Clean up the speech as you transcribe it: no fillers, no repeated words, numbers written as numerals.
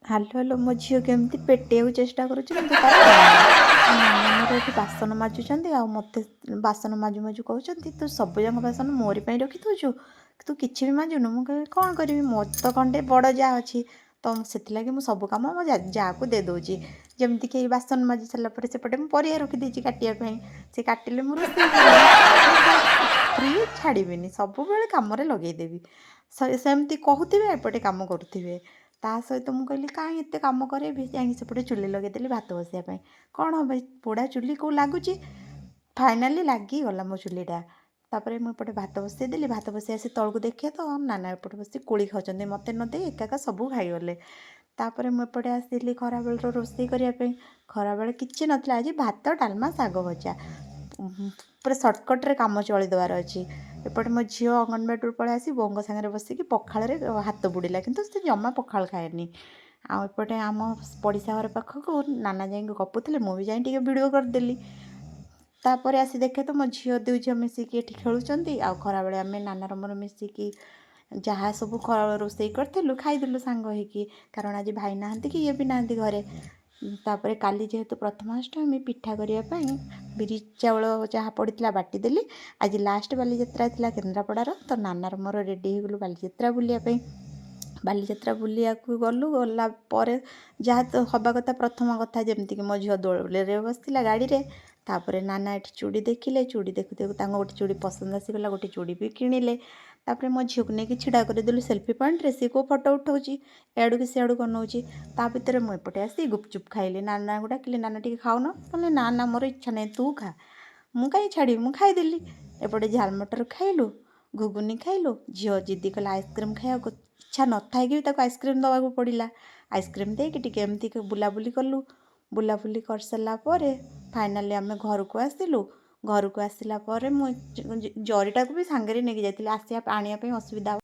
Hello hello, ମୋ ଝିଅ କେମିତି ପେଟେଇବାକୁ ଚେଷ୍ଟା କରୁଛି, କିନ୍ତୁ ତାର ହଉନି। ଆଉ ନାନା ମୋର ଏଠି ବାସନ ମାଜୁଛନ୍ତି ଆଉ ମୋତେ ବାସନ ମାଜୁ ମାଜୁ କହୁଛନ୍ତି, "ତୁ ସବୁଯାକ ବାସନ ମୋରି ପାଇଁ ରଖିଦେଉଛୁ, ତୁ କିଛି ବି ମାଜୁନୁ।" ମୁଁ କହିଲି, "କ'ଣ କରିବି? ମୋର ତ ଖଣ୍ଡେ ବଡ଼ ଯା ଅଛି, ତ ସେଥିଲାଗି ମୁଁ ସବୁ କାମ ମୋ ଯାଆକୁ ଦେଇଦେଉଛି।" ଯେମିତିକି ଏଇ ବାସନ ମାଜି ସାରିଲା ପରେ ସେପଟେ ମୁଁ ପରିବା ରଖିଦେଇଛି କାଟିବା ପାଇଁ। ସେ କାଟିଲେ ମୁଁ ରୋଷେଇ କରିବି। ଫ୍ରି ଛାଡ଼ିବିନି, ସବୁବେଳେ କାମରେ ଲଗେଇଦେବି। ସେମିତି କହୁଥିବେ, ଏପଟେ କାମ କରୁଥିବେ। ତା ସହିତ ମୁଁ କହିଲି, କାହିଁ ଏତେ କାମ କରିବି? ଯାଇକି ସେପଟେ ଚୁଲି ଲଗେଇଦେଲି ଭାତ ବସିବା ପାଇଁ। କ'ଣ ହେବ, ପୋଡ଼ା ଚୁଲି କେଉଁ ଲାଗୁଛି? ଫାଇନାଲି ଲାଗିଗଲା ମୋ ଚୁଲିଟା। ତାପରେ ମୁଁ ଏପଟେ ଭାତ ବସେଇଦେଲି। ଭାତ ବସେଇ ଆସି ତଳକୁ ଦେଖିବା ତ ନାନା ଏପଟେ ବସି କୋଳି ଖାଉଛନ୍ତି। ମୋତେ ନ ଦେଇ ଏକା ଏକା ସବୁ ଖାଇଗଲେ। ତାପରେ ମୁଁ ଏପଟେ ଆସିଲି ଖରାବେଳର ରୋଷେଇ କରିବା ପାଇଁ। ଖରାବେଳେ କିଛି ନଥିଲା ଆଜି, ଭାତ, ଡାଲମା, ଶାଗ ଭଜା। ପୁରା ସର୍ଟକଟ୍ରେ କାମ ଚଳିଦେବାର ଅଛି। ଏପଟେ ମୋ ଝିଅ ଅଙ୍ଗନବାଡ଼ିରୁ ପଳେଇ ଆସି ବୋଉଙ୍କ ସାଙ୍ଗରେ ବସିକି ପଖାଳରେ ହାତ ବୁଡ଼ିଲା, କିନ୍ତୁ ସେ ଜମା ପଖାଳ ଖାଏନି। ଆଉ ଏପଟେ ଆମ ପଡ଼ିଶା ଘର ପାଖକୁ ନାନା ଯାଇକି ଗପୁଥିଲେ, ମୁଁ ବି ଯାଇ ଟିକେ ଭିଡ଼ିଓ କରିଦେଲି। ତାପରେ ଆସି ଦେଖେ ତ ମୋ ଝିଅ, ଦୁଇ ଝିଅ ମିଶିକି ଏଠି ଖେଳୁଛନ୍ତି। ଆଉ ଖରାବେଳେ ଆମେ ନାନାର ମୋର ମିଶିକି ଯାହା ସବୁ ରୋଷେଇ କରିଥିଲୁ, ଖାଇଦେଲୁ ସାଙ୍ଗ ହେଇକି, କାରଣ ଆଜି ଭାଇ ନାହାନ୍ତି କି ଇଏ ବି ନାହାନ୍ତି ଘରେ। ତାପରେ କାଲି ଯେହେତୁ ପ୍ରଥମାଷ୍ଟମୀ, ପିଠା କରିବା ପାଇଁ ବିରି ଚାଉଳ ଯାହା ପଡ଼ିଥିଲା ବାଟିଦେଲି। ଆଜି ଲାଷ୍ଟ ବାଲିଯାତ୍ରା ଥିଲା କେନ୍ଦ୍ରାପଡ଼ାର, ତ ନାନାର ମୋର ରେଡ଼ି ହେଇଗଲୁ ବାଲିଯାତ୍ରା ବୁଲିବା ପାଇଁ। ବାଲିଯାତ୍ରା ବୁଲିବାକୁ ଗଲୁ। ଗଲା ପରେ ଯାହା ତ ହେବା କଥା, ପ୍ରଥମ କଥା ଯେମିତିକି ମୋ ଝିଅ ଦୋଳିରେ ବସିଥିଲା ଗାଡ଼ିରେ। ତାପରେ ନାନା ଏଠି ଚୁଡ଼ି ଦେଖିଲେ। ଚୁଡ଼ି ଦେଖୁ ଦେଖୁ ତାଙ୍କୁ ଗୋଟେ ଚୁଡ଼ି ପସନ୍ଦ ଆସିଗଲା, ଗୋଟେ ଚୁଡ଼ି ବି କିଣିଲେ। ତାପରେ ମୋ ଝିଅକୁ ନେଇକି ଛିଡ଼ା କରିଦେଲୁ ସେଲ୍ଫି ପଏଣ୍ଟରେ। ସିଏ କେଉଁ ଫଟୋ ଉଠାଉଛି, ଏଆଡ଼କୁ ସିଆଡ଼କୁ ଅନଉଛି। ତା ଭିତରେ ମୁଁ ଏପଟେ ଆସି ଗୁପଚୁପ୍ ଖାଇଲି। ନାନାକୁ ଡାକିଲି, "ନାନା, ଟିକେ ଖାଉନ।" କହିଲେ, "ନା ନା, ମୋର ଇଚ୍ଛା ନାହିଁ, ତୁ ଖା।" ମୁଁ କାହିଁ ଛାଡ଼ିବି? ମୁଁ ଖାଇଦେଲି। ଏପଟେ ଝାଲ ମଟର ଖାଇଲୁ, ଘୁଗୁନି ଖାଇଲୁ। ଝିଅ ଜିଦି କଲା ଆଇସ୍କ୍ରିମ୍ ଖାଇବାକୁ। ଇଚ୍ଛା ନଥାଇକି ବି ତାକୁ ଆଇସ୍କ୍ରିମ୍ ଦେବାକୁ ପଡ଼ିଲା। ଆଇସ୍କ୍ରିମ୍ ଦେଇକି ଟିକେ ଏମିତି ବୁଲାବୁଲି କଲୁ। ବୁଲାବୁଲି କରିସାରିଲା ପରେ ଫାଇନାଲି ଆମେ ଘରକୁ ଆସିଲୁ। ଘରକୁ ଆସିଲା ପରେ ମୁଁ ଜରିଟାକୁ ବି ସାଙ୍ଗରେ ନେଇକି ଯାଇଥିଲି, ଆସିବା ଆଣିବା ପାଇଁ ଅସୁବିଧା ହେବ।